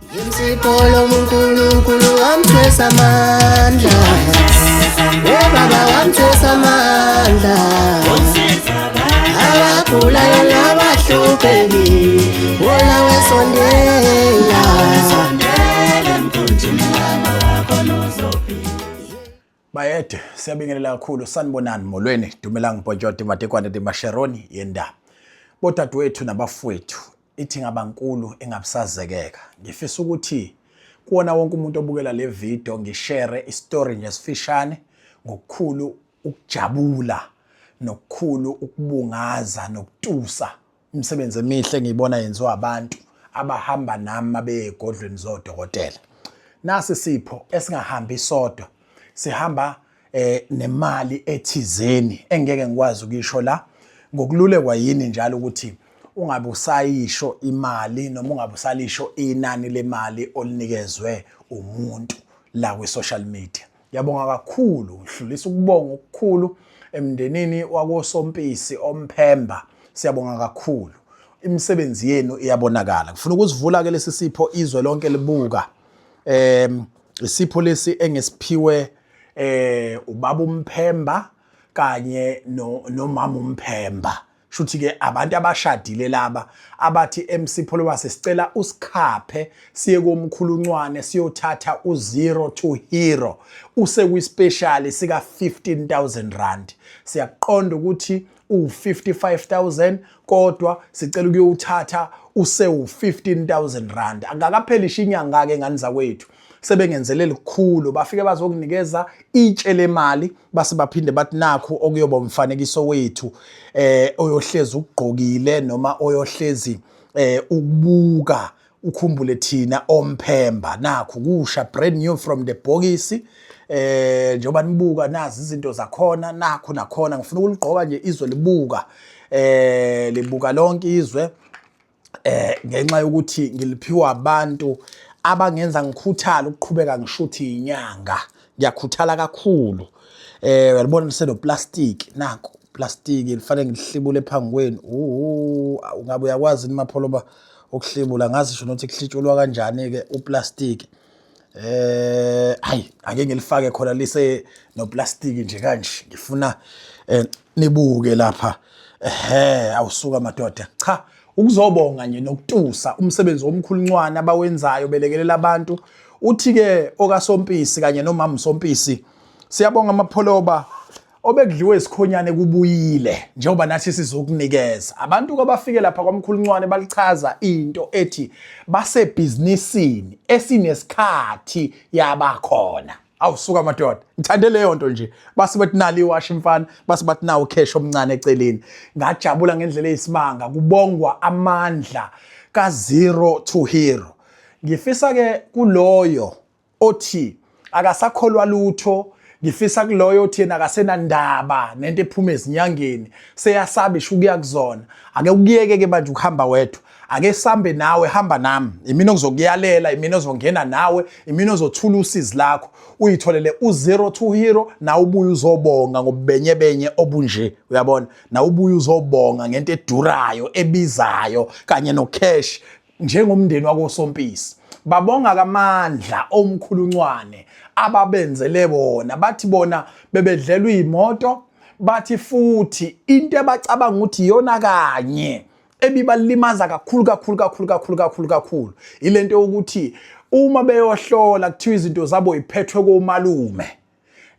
Imsipho uNkulunkulu wamthwesa amandla. Oh baba wamthwesa amandla. Abagulayo nabahluphekile, wona wesondela. Bayede, siyabingelela kakhulu sanibonani molweni dumelang Mpontshoti Matekwane de Masheroni yendaba. Bodadewethu nabafowethu ithi ngabankulu engabusazekeka. Ngifisa ukuthi kuwona wonke umuntu obukela le video ngishare istory nje esifishane ngokukhulu ukujabula nokukhulu ukubungaza nokutusa imisebenzi emihle engiyibona yenziwa abantu abahamba nami mabeye egodlweni zodokotela. Nasi sipho esingahambi sodwa, sihamba nemali ethizeni engeke ngikwazi ukuyisho la ngokululekwa yini njalo ukuthi ungabe usayisho imali noma ungabe usalisho inani lemali olinikezwe umuntu la kwi-social media. Ngiyabonga kakhulu, ngidlulisa ukubonga okukhulu emndenini wakoSompisi oMphemba. Siyabonga kakhulu. Imisebenzi yenu iyabonakala. Ngifuna ukusivula ke lesi sipho izwe lonke libuka. Isipho lesi engesiphiwe ubaba uMphemba kanye nomama uMphemba. Shuthi ke abantu abashadile laba abathi MC Pholobase sicela usikhaphe siye komkhuluncwane siyothatha u-zero to hero usekwi-special sika 15000 rand. Siyaqonda ukuthi u-55000 kodwa sicela ukuyowuthatha usewu-15000 rand. Akakapheli inyanga ke ngani zakwethu sebengenzele likhulu, bafike bazokunikeza itshe lemali base baphinde bathi nakhu okuyoba umfanekiso wethu oyohlezi ukugqokile noma oyohlezi ukubuka ukhumbule thina oMphemba. Nakhu kusha brand new from the bokisi, njengoba nibuka nazi izinto zakhona, nakhu nakhona ngifuna ukuligqoka nje izwe libuka, libuka lonke izwe, ngenxa yokuthi ngiliphiwa abantu abangenza ngikhuthale ukuqhubeka ngishuthi inyanga. Ngiyakhuthala kakhulu. Uyalibona lisenoplastic, nanku plastic lifanele ngilihlibule phambi kwenu. Ungabe uyakwazi ni Mapholoba ukuhlibula? Ngazi sho nokuthi kuhlitshulwa kanjani ke uplastic. Hayi ake ngilifake khona lise noplastic nje kanje, ngifuna nibuke lapha. Ehhe, awusuka madoda. Cha, ukuzobonga nje nokutusa umsebenzi omkhuluncwane abawenzayo belekelela abantu. Uthi ke okaSompisi kanye nomama Sompisi, siyabonga Mapholoba, obekudliwe isikhonyane kubuyile njengoba nathi sizokunikeza. Abantu abafike lapha kwamkhuluncwane balichaza into ethi basebhizinisini esinesikhathi yabakhona. Awusuka madoda, ngithande leyo nto nje. Base bathi nali iwashi mfana, base bathi nawo cash omncane eceleni. Ngajabula ngendlela eyisimanga, kubongwa amandla ka zero to hero. Ngifisa ke kuloyo othi akasakholwa lutho, ngifisa kuloyo othi yena akasenandaba nento ephuma ezinyangeni, seyasaba isho ukuya kuzona. Ake ukuyeke ke manje ukuhamba wedwa, ake sambe nawe, hamba nami, imina ozokuyalela, imina ozongena nawe, imina ozothula usizi lakho, uyitholele u-zero to hero, nawe ubuye uzobonga ngobubenyebenye obunje, uyabona, nawe ubuye uzobonga ngento edurayo ebizayo kanye no-cash njengomndeni wakoSompisi. Babonga kamandla omkhuluncwane ababenzele bona, bathi bona bebedlelwa iy'moto, bathi futhi into abacabanga ukuthi iyona kanye ebibalimaza kakhulu kakhulu kakhulu kakhulu kakhulu kakhulu ilento yokuthi uma beyohlola kuthiwa izinto zabo iphethwe komalume.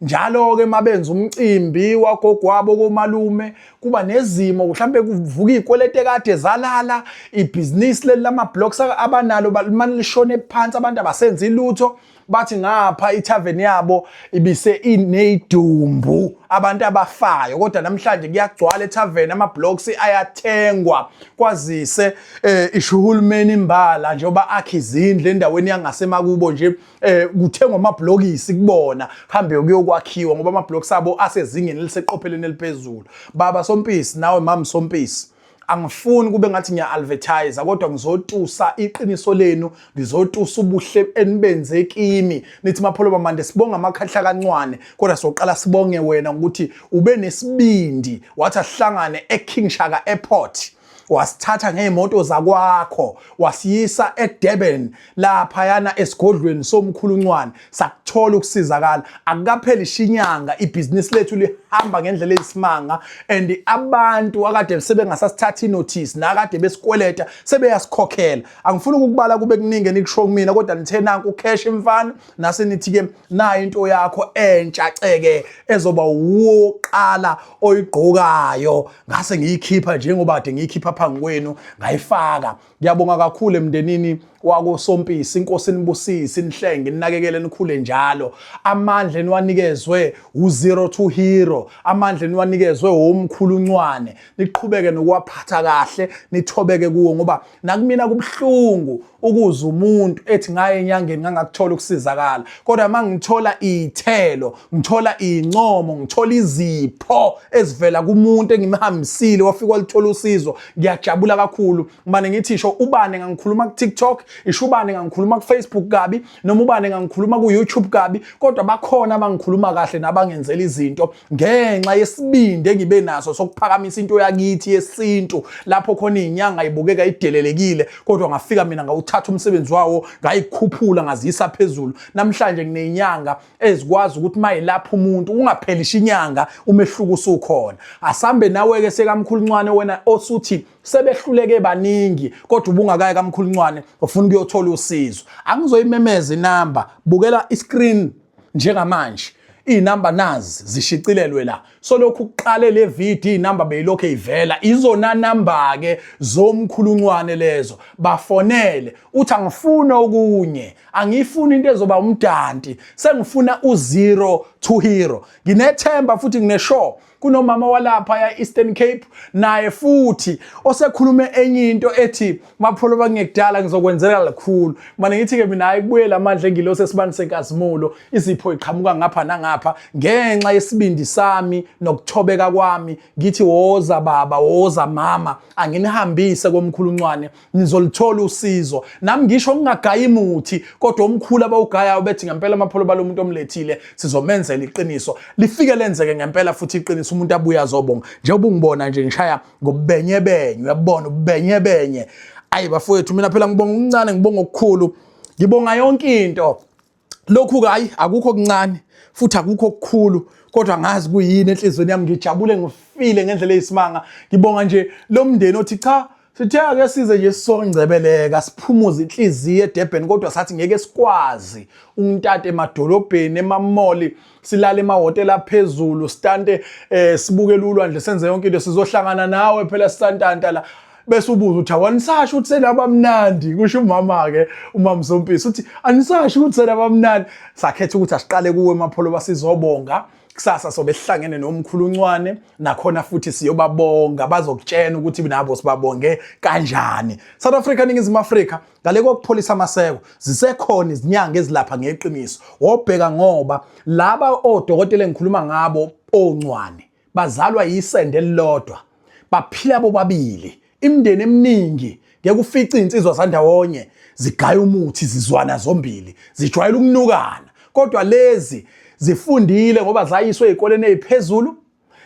Njalo-ke mabenza umcimbi wagogwabo komalume kuba nezimo mhlambe kuvuka iy'kweleti ekade zalala, ibhizinisi leli lama-blocks abanalo limane lishone phansi, abantu abasenzi ilutho. Bathi ngapha ithaveni yabo ibise ineyidumbu abantu abafayo, kodwa namhlanje kuyagcwala ethaveni, ama-blocks ayathengwa kwazise isho uhulumeni imbala njengoba akha izindlu endaweni yangasemakubo nje, kuthengwa amablokisi kubona kuhambe kuyokwakhiwa ngoba amablocks abo asezingeni eliseqopheleni eliphezulu. Baba Sompisi nawe mama Sompisi, angifuni kube ngathi ngiya-advertise, kodwa ngizotusa iqiniso lenu, ngizotusa ubuhle enibenze kimi. Nithi Mapholoba mande sibonga amakhahla kancwane, kodwa soqala sibonge wena ngokuthi ube nesibindi wathi ahlangane eKing Shaka Airport. Wasithatha ngey'moto zakwakho wasiyisa eDurban laphayana esigodlweni somkhuluncwane, sakuthola ukusizakala. Akukapheli shinyanga ibhizinisi lethu lihamba ngendlela eyisimanga, and abantu akade sebengasasithatha inothisi nakade besikweleta sebeyasikhokhela. Angifuni ukukubala kube kuningi enikusho kumina, kodwa nithe nanku cash mfana, nase nithi ke nayo into yakho entsha ceke ezoba uwoqala oyigqokayo, ngase ngiyikhipha njengoba kade ngiyikhipha phambi kwenu ngayifaka. Ngiyabonga kakhulu emndenini wakoSompisi, inkosi inibusise, inihlenge, inakekele, nikhule njalo. Amandla eniwanikezwe u-zero to hero, amandla eniwanikezwe omkhulu uNcwane, niqhubeke nokuwaphatha kahle, nithobeke kuwo, ngoba nakumina kubuhlungu ukuza umuntu ethi ngaye enyangeni ngangakuthola ukusizakala, kodwa uma ngithola iy'thelo, ngithola iy'ncomo, ngithola izipho ezivela kumuntu engimhambisile wafika walithola usizo, ngiyajabula kakhulu. Ngibane ngithi isho ubane ngangikhuluma ku-TikTok, isho ubane ngangikhuluma ku-Facebook kabi, noma ubane ngangikhuluma ku-YouTube kabi, kodwa bakhona abangikhuluma kahle nabangenzela izinto ngenxa yesibindi engibe naso sokuphakamisa into yakithi yesintu, lapho khona izinyanga ibukeka idelelekile, kodwa ngafika mina ngawuthatha umsebenzi wawo ngayikhuphula ngaziyisa phezulu. Namhlanje nginezinyanga ezikwazi ukuthi mayilapha umuntu ungaphelisha inyanga umehluko usukhona. Asambe nawe ke sekamkhuluncwane wena osuthi sebehluleke baningi kodwa ubungakayi kamkhuluncwane ufuna ukuyothola usizo. Angizoyimemeza inamba, bukela iscreen njengamanje, iy'namba nazi zishicilelwe la. So lokhu kuqale le video iy'namba beyilokhu ivela, izona namba-ke zomkhuluncwane lezo. Bafonele uthi angifuni okunye, angiyifuni into ezoba umdanti, sengifuna u-zero to hero. Nginethemba futhi nginesure kunomama walapha ya Eastern Cape naye futhi osekhulume enye into ethi mapholo bangekudala ngizokwenzela kakhulu. Manje ngithi ke mina hayi, kubuyela amandla engilosi esibani senkazimulo, izipho iqhamuka ngapha nangapha ngenxa yesibindi sami nokuthobeka kwami. Ngithi woza baba, woza mama, anginihambise komkhuluncwane, nizolithola usizo. Nami ngisho ngingagayi muthi, kodwa omkhulu abawugayayo bethi ngempela amapholo balomuntu omlethile sizomenzela iqiniso, lifike lenzeke ngempela futhi iqiniso, umuntu abuye azobonga. Njengoba ungibona nje ngishaya ngobubenyebenye, uyabona ububenyebenye. Ayi bafowethu, mina phela ngibonga okuncane, ngibonga okukhulu, ngibonga yonke into. Lokhu hayi akukho okuncane futhi akukho okukhulu, kodwa ngazi kuyini enhlizweni yami, ngijabule ngifile ngendlela eyisimanga. Ngibonga nje lo mndeni othi cha, sithe ake size nje songcebeleka siphumuze inhliziyo eDurban, kodwa sathi ngeke sikwazi untate emadolobheni, emamoli, silale emahhotela aphezulu, sitante sibukele ulwandle, senze yonke into, sizohlangana nawe phela sisantanta la. Bese ubuza ukuthi awanisasho ukuthi senabamnandi, kusho umama-ke umama Sompisi uthi anisasho ukuthi senabamnandi. Sakhetha ukuthi asiqale kuwe Mapholo, basizobonga kusasa sobe sihlangene nomkhulu uNcwane, nakhona futhi siyobabonga, bazokutshena ukuthi nabo sibabonge kanjani. South Africa, Ningizimu Afrika, ngale kokupholisa amaseko zisekhona izinyanga ezilapha ngeqiniso. Wobheka ngoba laba odokotela engikhuluma ngabo oNcwane bazalwa yisende elilodwa, baphila bobabili. Imindeni eminingi ngeke ufice iy'nsizwa zandawonye zigaya umuthi, zizwana zombili, zijwayele ukunukana, kodwa lezi zifundile ngoba zayiswe ey'koleni ey'phezulu,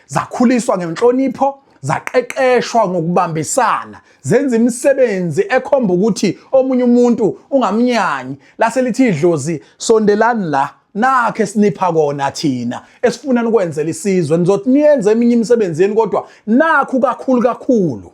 zakhuliswa ngenhlonipho, zaqeqeshwa ngokubambisana, zenza imisebenzi ekhomba ukuthi omunye umuntu ungamnyanyi. Lase lithi idlozi sondelani la, nakhe sinipha kona thina esifuna nikwenzela isizwe, nizothi niyenze eminye imisebenzi yenu, kodwa nakhu kakhulu kakhulu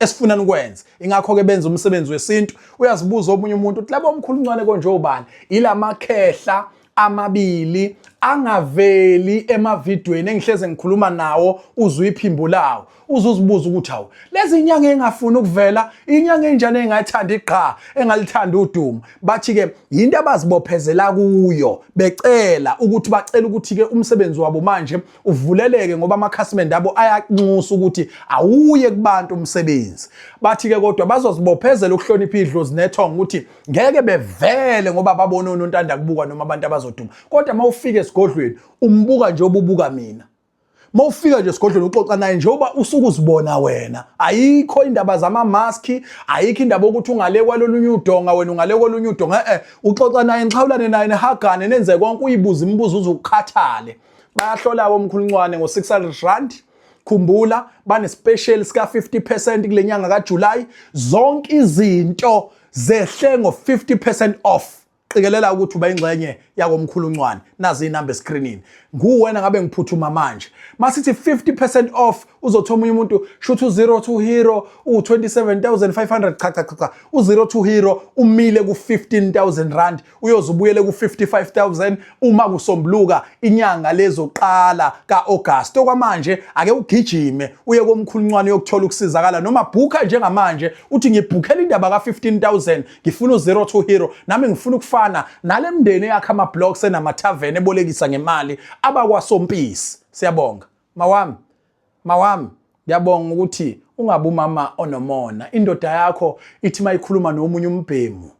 esifuna nikwenze. Ingakho-ke benza umsebenzi wesintu. Uyazibuza omunye umuntu ukuthi labo omkhulu uNcwane konje obani? Ilamakhehla amabili angaveli emavidweni engihleze ngikhuluma nawo, uzwe iphimbo lawo uzuzibuza ukuthi hawu, lezi inyanga engafuni ukuvela, inyanga enjani engathanda igqa, engalithanda udumo. Bathi-ke yinto abazibophezela kuyo, becela ukuthi bacela ukuthi-ke umsebenzi wabo manje uvuleleke, ngoba amakhasimende abo ayanxusa ukuthi awuye kubantu umsebenzi. Bathi-ke kodwa bazozibophezela ukuhlonipha idlozi nethongo, ukuthi ngeke bevele ngoba babona onontanda kubukwa noma abantu abazoduma. Kodwa uma ufika esigodlweni umbuka nje obubuka mina, uma ufika nje esigodlweni uxoxa naye njengoba usuke uzibona wena. Ayikho indaba zamamaski, ayikho indaba yokuthi ungale kwalolunye udonga wena ungale kolunye udonga, uxoxa naye, nixhawulane naye, nihagane, nenze konke, uyibuze imibuzo uze ukukhathale. Bayahlola-ke omkhulu Ncwane ngo-600 rand. Khumbula bane special sika 50% kule nyanga kaJuly. Zonke izinto zehle ngo 50% off. Qikelela ukuthi uba ingxenye yakomkhulu Ncwane. Nazi inamba escreenini. Nguwena ngabe ngiphuthuma manje. Masithi 50% off, uzothola omunye umuntu shuthi u0 to hero u27500. Cha, cha, cha, cha, u0 to hero umile ku15000 rand, uyoze ubuyele ku55000 uma kusombuluka inyanga lezoqala kaAugust. Okwamanje ake ugijime uye komkhulu Ncwane uyokuthola ukusizakala, noma bhukha njengamanje uthi ngibhukhela indaba ka15000, ngifuna u0 to hero nami, ngifuna ukufana nale mndeni eyakha ama blocks enamathaveni ebolekisa ngemali, abakwaSompisi. Siyabonga mawami, mawami, ngiyabonga ukuthi ungabe umama onomona. Indoda yakho ithi mayikhuluma nomunye umbhemu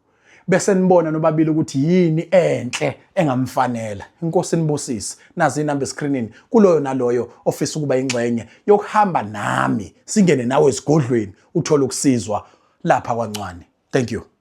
bese nibona nobabili ukuthi yini enhle engamfanela. Inkosi nibusise. Nazi inamba escreenini kuloyo naloyo ofisa ukuba ingxenye yokuhamba nami, singene nawe esigodlweni, uthole ukusizwa lapha kwaNcwane. Thank you.